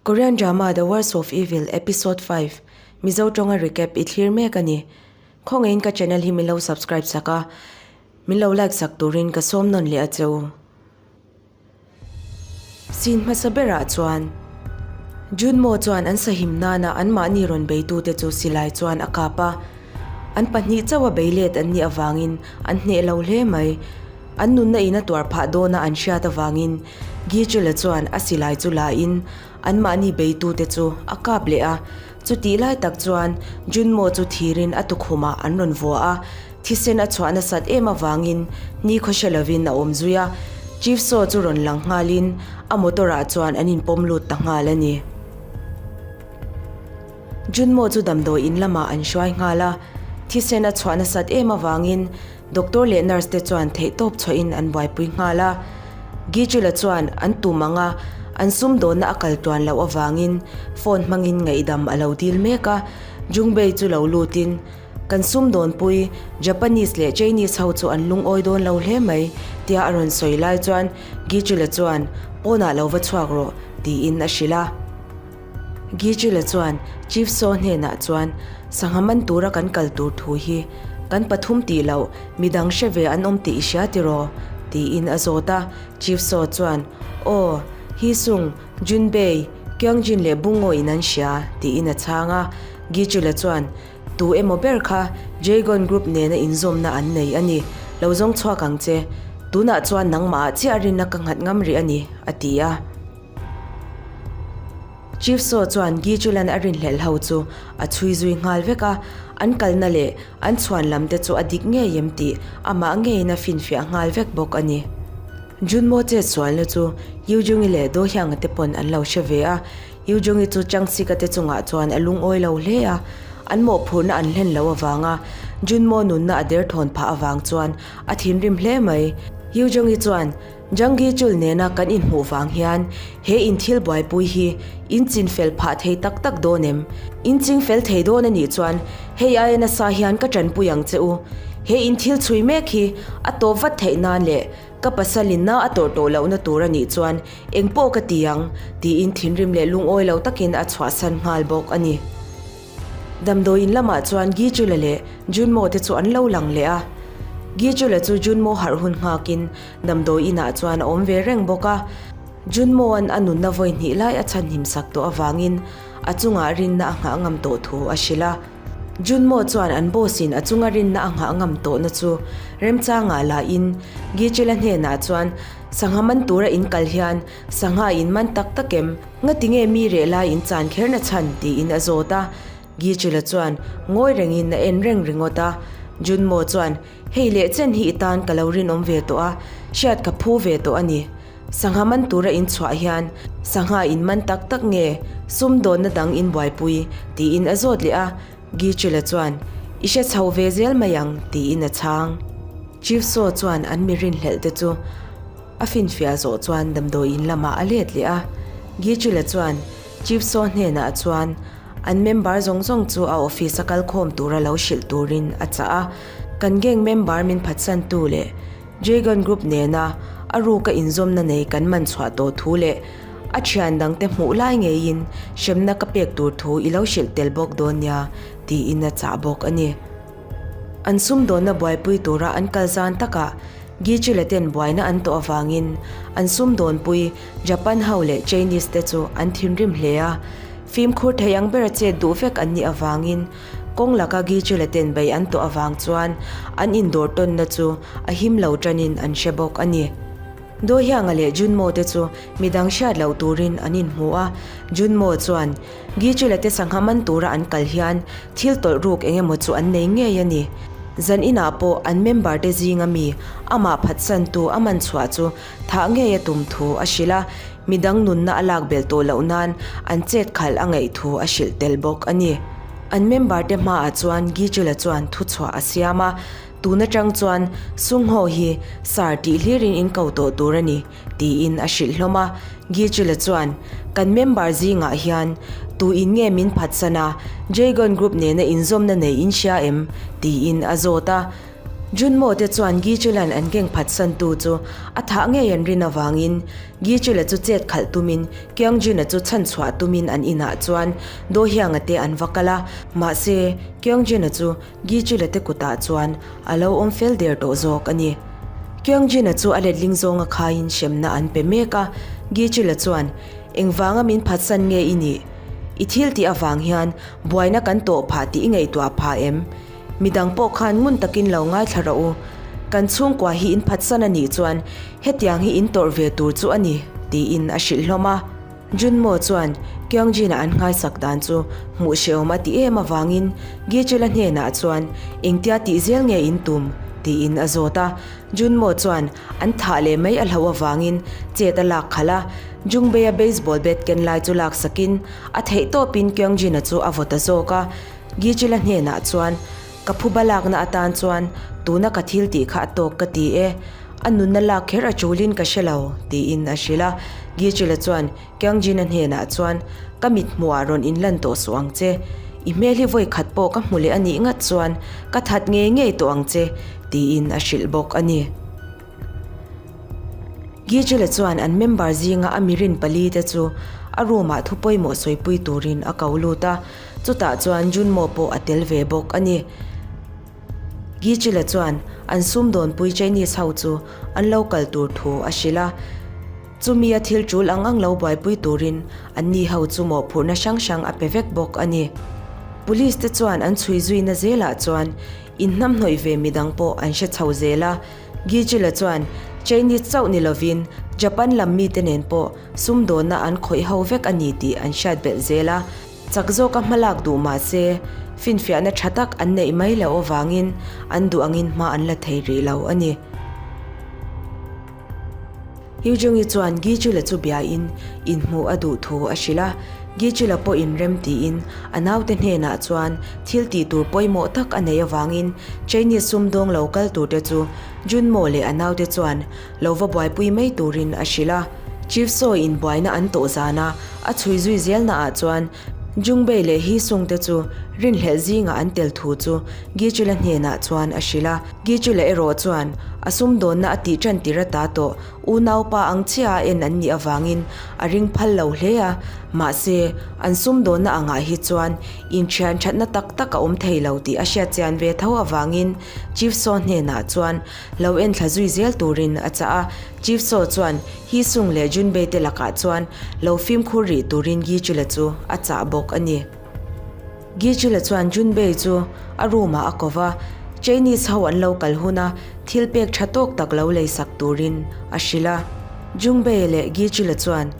Korean drama The Worst of Evil episode 5 Mizo tawnga recap i thlir mek a ni. Khawngaihin ka channel hi min lo subscribe sak a, min lo like sak turin ka sawm nawn leh a che u. Scene hmasa berah chuan Junmo chuan an sahim nana anmahni rawn beitute chu silai chuan a kap a. An pahnih chauha bei let an nih avangin an hneh lo hle mai. An nunna in a tuar phah dawna an hriat avangin Gichula chuan a silai chu la in anmahni beitute chu a kap leh a. Chutih lai tak chuan Junmo chu thirin a tukhumah an rawn vua a, thisen a chhuah nasat em avangin ni khaw hre lovin a awm zui a. Chief Saw chu rawn lang nghalin a motor ah chuan an inpawm lut ta nghal a ni. Junmo chu damdawi in lamah an hruai nghal a, thisen a chhuah nasat em avangin Doctor leh nurse te chuan theihtawp chhuahin an buaipui nghal a. Gijula chuan an tum ang a, an sumdawnna a kal tuan loh avangin phone hmangin ngaihdam a lo dil mek a. Jungbei chu lo lutin, Kan sumdawnpui Japanese leh Chinese ho chu an lungawi dawn lo hle mai, tia a rawn sawi lai chuan Gijula chuan, Pawnah lo va chhuak rawh, tiin a hrilh a. Gijula chuan Chief Saw hnenah chuan, Sangha man tura kan kal tur thu hi kan pathum tih loh midang hre ve an awm tih i hria tiraw? tiin a zawt a. Chief Saw chuan, Aw, Hee Sung, Jun Bei, Kyung Jin leh Bungo in an hria, tiin a chhang a. Gijula chuan, Tu emaw ber kha Jaegon Group nena inzawmna an nei a ni, lo zawng chhuak ang che. Tunah chuan nangmah ah chiah rinna ka nghat ngam rih a ni, a ti a. Chief Saw chuan Gichulan a rinhlelh ho chu a chhui zui nghal vek a, an kalna leh an chhuan lam te chu a dik ngei em tih amah ngeiin a finfiah nghal vek bawk a ni. Junmo chet sualna chu Yu Jungi leh Do Hyang-a te pawn an lo hre ve a, Yu Jungi chu Changsik-a te chungah chuan a lungawi lo hle a, an mawhphurhna an hlen loh avanga Junmo nunna a derthawn phah avang chuan a thinrim hle mai. Yu Jungi chuan Janggi chul nena kan inhmuh vang hian he in thil buaipui hi in chin fel phah thei tak tak dawn em? In ching fel thei dawn a nih chuan hei aia nasa hian ka tanpui ang che u. He in thil chhui mek hi a tawp vat theih nan leh ka pasalin na a tawrh tawh lohna tur a nih chuan engpawh ka ti ang tiin thinrim leh lungawi lo takin a chhuahsan nghal bawk a ni. Damdawiin lamah chuan Gijula leh Junmo te chu an lo lang leh a. Gijula chu Junmo harh hun nghakin damdawiin ah chuan a awm ve reng bawk a. Junmo-a'n a nunna vawi hnih lai a chhanhim sak tawh avangin a chungah rinna a nghah ngam tawh thu a hrilh a. Junmo chuan an boss-in a chunga rinna a nghah ngam tawhna chu remchangah lahin Gijula hnenah chuan sangha man tura in kal hian sangha in man tak tak em? Ngati nge mi reh lai in chan kher na chhan? tiin a zawt a. Gichula chuan ngawi rengin a en reng ringawt a. Junmo chuan, Hei leh chen hi i tan ka lo rinawm ve tawh a, hriat ka phu ve tawh a ni. Sangha man tura in chhuah hian sangha in man tak tak nge sumdawnna dang in buaipui? tiin a zawt leh a. Gichula chuan, I hre chho ve zel mai ang, tiin a chhang. Chief Saw chuan an mi rinhlelh te chu A finfiah zawh chuan damdawiin lamah a let leh a. Gichula chuan Chief Saw hnenah chuan an member zawng zawng chu a office a kalkhawm tura lo hrilh turin a chah a. Kan gang member min phatsantu leh Dragon Group nena a ruka inzawmna nei kan man chhuah tawh thu leh a thian dangte hmuh lai ngeiin hremna ka pek tur thu i lo hrilh tel bawk dawn nia tiin a chah bawk a ni. An sumdawnna buaipui tura an kal zan takah Gichila ten buaina an tawh avangin an sumdawnpui Japan ho leh Chinese te chu an thinrim hle a. Fimkhur thei ang bera chet duh vek an nih avangin kawng laka Gichila ten bei an tawh avang chuan an indawr tawnna chu a him lo tanin an hre bawk a ni. Dohianga leh Junmo te chu midang hriat loh turin an inhmu a, Junmo chuan Gichula te sangha man tura an kal hian thil tawlh ruk eng emaw chu an nei ngei a ni. Zan inah pawh an member te zinga mi amah phatsantu a man chhuah chu thah ngei a tum thu a hrilh a, midang nunna a lak belh tawh loh nan an chet khalh a ngaih thu a hrilh tel bawk a ni. An member te hmaah chuan Gichula chuan thuchhuah a siam a, tun atang chuan Sungho hi sar tih hlirin in ko tawh tur a ni. Tiin a hrilh hlawm a. Gichula chuan, Kan member zingah hian tu in nge min phatsan a, Jaegon Group nena inzawmna nei in hria em? tiin a zawt a. Junmo te chuan Gichulan an keng phatsantu chu a thah ngei an rin avangin Gichula chu chet khalh tumin Kyungjun-a chu chhanchhuah tumin an inah chuan Dohyang-a te an va kal a, mahse Kyungjun-a chu Gichula te kutah chuan a lo awm fel der tawh zawk a ni. Kyungjun-a chu a letling zawnga khaiin hremna an pe mek a, Gichula chuan, Engvanga min phatsan nge i nih? I thil tih avang hian buaina kan tawh phah tih i ngaihtuah phah em? Midang pawh khan ngun takin lo ngaithla rawh u. Kan chhungkua hi in phatsan a nih chuan hetiang hi in tawrh ve tur chu a ni, tiin a hrilh hlawm a. Junmo chuan Kyungjin-a an nghaisak dan chu hmuh hrehawm a ti em avangin Gichula hnenah chuan engtia tih zel nge in tum? tiin a zawt a. Junmo chuan an thah leh mai a hlauh avangin chet a lak khalh a, Jungbei-a baseball bat ken lai chu laksakin a theihtawpin Kyungjin-a chu a vaw ta zawk a. Gichila hnenah chuan, Ka phuba lakna atan chuan tuna ka thil tih kha a tawk ka ti e, a nunna lak kher a chulin ka hre lo, tiin a hrilh a. Gichila chuan Kyungjin-a hnenah chuan, Ka mit hmuhah rawn inlan tawh suh ang che. I hmel hi vawi khat pawh ka hmu leh a nih ngat chuan ka that ngei ngei tawh ang che, tiin a hrilh bawk a ni. Gijela chuan an member zinga a mirin palite chu a room-ah thu pawimawh sawipui turin a ko lut a, chutah chuan Junmo pawh a tel ve bawk a ni. Gijela chuan an sumdawnpui Chinese ho chu an lo kal tur thu a hrilh a, chumi a thil tul ang ang lo buaipui turin anni ho chu mawhphurhna hrang hrang a pe vek bawk a ni. Police te chuan an chhui zuina zelah chuan inhnamhnawih ve midang pawh an hre chho zel a, Gichila chuan Chinese chauh ni lovin Japan lam mite nen pawh sumdawnna an khawih ho vek a ni tih an hriat belh zel a, chak zawka hmalak duh mah se finfiahna tha tak an neih mai loh avangin an duh angin hma an la thei rih lo a ni. Hyujung-i chuan Gichula chu biain inhmuh a duh thu a hrilh a, Gichula pawh inrem tiin a naute hnenah chuan thil tih tur pawimawh tak a neih avangin Chinese sumdawng lo kal turte chu Junmo leh a naute chuan lo va buaipui mai turin a hrilh a. Chief Saw in buaina an tawh zana a chhui zui zelnaah chuan Jungbei leh Hisung te chu rinhlelh zingah an tel thu chu Gichula hnenah chuan a hrilh a. Gichula erawh chuan a sumdawnna a tih tan tir ata tawh unaupa ang chiah a en an nih avangin a ring phal lo hle a, mahse an sumdawnna angah hi chuan inthian thatna tak tak a awm thei lo tih a hriatchian ve tho avangin Chief Saw hnenah chuan lo enthla zui zel turin a chah a. Chief Saw chuan Hee Sung leh Junbei te lakah chuan lo fimkhur rih turin Gi Chula chu a chah bawk a ni. Gi Chula chuan Junbei chu a room ah a ko va, Chinese ho an lo kal huna thil pek tha tawk tak lo lei sak turin a hrilh a. Junbei leh Gi Chula chuan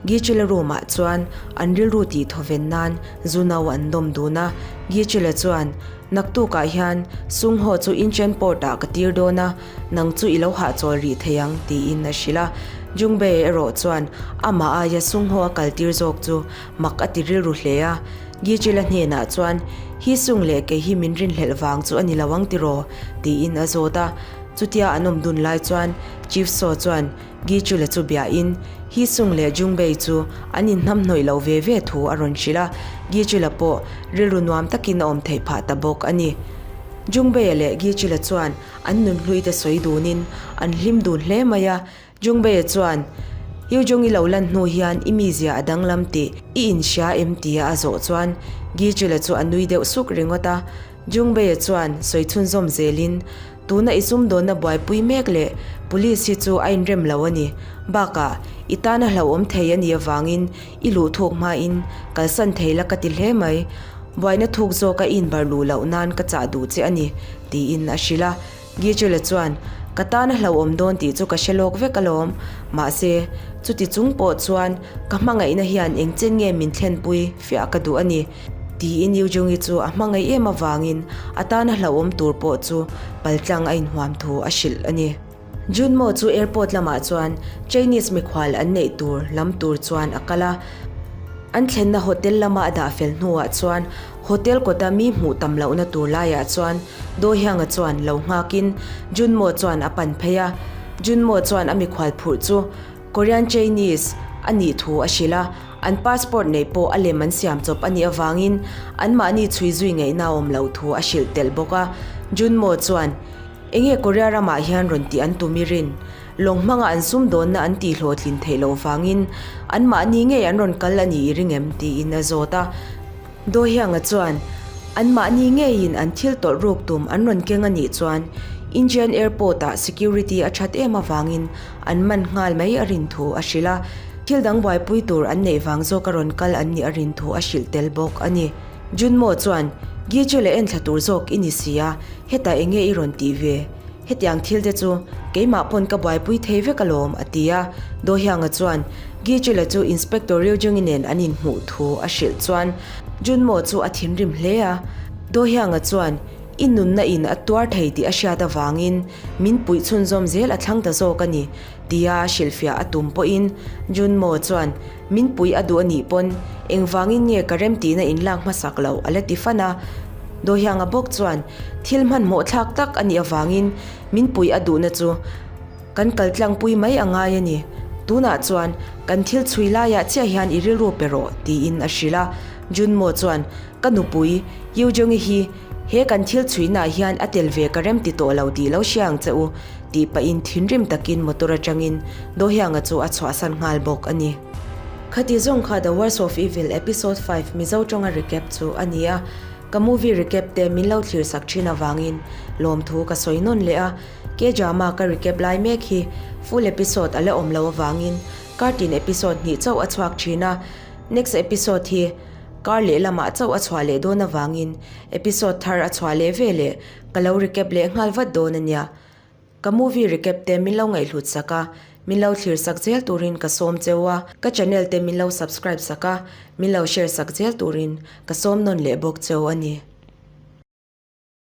Gichila room ah chuan an rilru tih thawven nan zu no an dawm dun a, Gichila chuan, Naktuk ah hian Sung Ho chu Incheon Port ah ka tir dawn a, nang chu i lo hahchawl rih thei ang, tiin a hrilh a. Jungbae erawh chuan amah aia Sung Ho a kal tir zawk chu mak a ti rilru hle a. Gichila hnenah chuan, Hi Sung leh kei hi min rinhlelh vang chu a ni lo ang tiraw? tiin a zawt a. Chutia an awm dun lai chuan Chief Saw chuan, Gichula chu biain Hisung leh Jungbei chu an inhnamhnawih loh ve ve thu a rawn hrilh a, Gichula pawh rilru nuam takin a awm theih phah ta bawk a ni. Jungbeia leh Gichula chuan an nunhlui te sawi dunin an hlim dun hle mai a, Jungbeia chuan, Yujung i lo lan hnu hian i mizia a danglam tih i inhria em? tia a zawh chuan Gichula chu a nui deuh suk ringawt a, Jungbeia chuan sawi chhunzawm zelin, Tuna i sumdawnna buaipui mek leh Police hi chu a inrem lo a ni. Bakah, i tana hlauhawm thei a nih avangin i luh thuk hmain kalsan thei la ka ti hle mai. Buaina thuk zawka i inbar luh loh nan ka chah duh che a ni, tiin a hrilh a. Gichula chuan, Ka tana hlauhawm dawn tih chu ka hre lawk vek alawm. Mahse, chuti chung pawh chuan ka hmangaihna hian engchen nge min thlenpui fiah ka duh a ni. Tiin Yu Jungi chu a hmangaih em avangin a tana hlauhawm tur pawh chu paltlang a inhuam thu a hrilh a ni. Junmo chu airport lamah chuan Chinese mikhual an neih tur lam tur chuan a kal a. An thlenna hotel lama a dah fel hnuah chuan hotel kawta mi hmuh tam lohna tur laiah chuan Do Hyang-a chuan lo nghakin Junmo chuan a pan phei a. Junmo chuan a mikhual phurh chu Korean Chinese a nih thu a hrilh a, an passport neih pawh a lem an siam chawp a nih avangin anmahni chhui zui ngaihna a awm loh thu a hrilh telh bawk a. Junmo chuan. Enge Korea ramah hian rawn tih an tum i rin? Lawng hmanga an sumdawnna an tih hlawhtlin theih loh vangin anmahni ngei an rawn kal a nih i ring em? tiin a zawt a. Dohianga chuan, Anmahni ngeiin an thil tawlh ruk tum an rawn keng a nih chuan Incheon Airport-ah security a that em avangin an man nghal mai a rin thu a hrilh a, thil dang buaipui tur an neih vang zawk a rawn kal an nih a rin thu a hrilh tel bawk a ni. Junmo chuan, Gi chu leh enthla tur zawk i ni si a, hetah enge i rawn tih ve? Hetiang thil te chu keimah pawn ka buaipui thei vek alawm, a ti a. Dohianga chuan Gichula chu Inspector Ryujungi nen an inhmuh thu a hrilh chuan Junmo chu a thinrim hle a. Dohianga chuan i nunna in a tuar thei tih a hriat avangin min puih chhunzawm zel a thlang ta zawk a ni, tia a hrilhfiah a tum pawhin Junmo chuan min puih a duh a nih pawn engvangin nge ka remtihna inlak hmasak loh a la ti fan a. Dohianga bawk chuan thil hmanhmawh thlak tak a nih avangin min puih a duhna chu kan kal tlangpui mai a ngai a ni. Tunah chuan kan thil chhui laiah chiah hian i rilru pe rawh tiin a hrilh a. Junmo chuan ka nupui Yujongi hi he kan thil chhuinaah hian a tel ve ka remti tawh lo tih lo hria ang che u tih pahin thinrim takin motor atangin Dohianga chu a chhuahsan nghal bawk a ni. Khati zawng kha The Worst of Evil Episode 5 Mizo tawnga recap chu a ni a, ka movie recap te min lo thlir sak thin avangin lawmthu ka sawi nawn leh a, K-drama ka recap lai mek hi full episode a la awm lo avangin kartin episode hnih chauh a chhuak thin a, next episode hi kar lehlamah chauh a chhuah leh dawn avangin episode thar a chhuah leh veleh Ka lo recap leh nghal vat dawn a nia. Ka movie recap te min lo ngaihhlut sak a, min lo thlir sak zel turin ka sawm cheu a, ka channel te min lo subscribe sak a, min lo share sak zel turin ka sawm nawn leh bawk cheu a ni.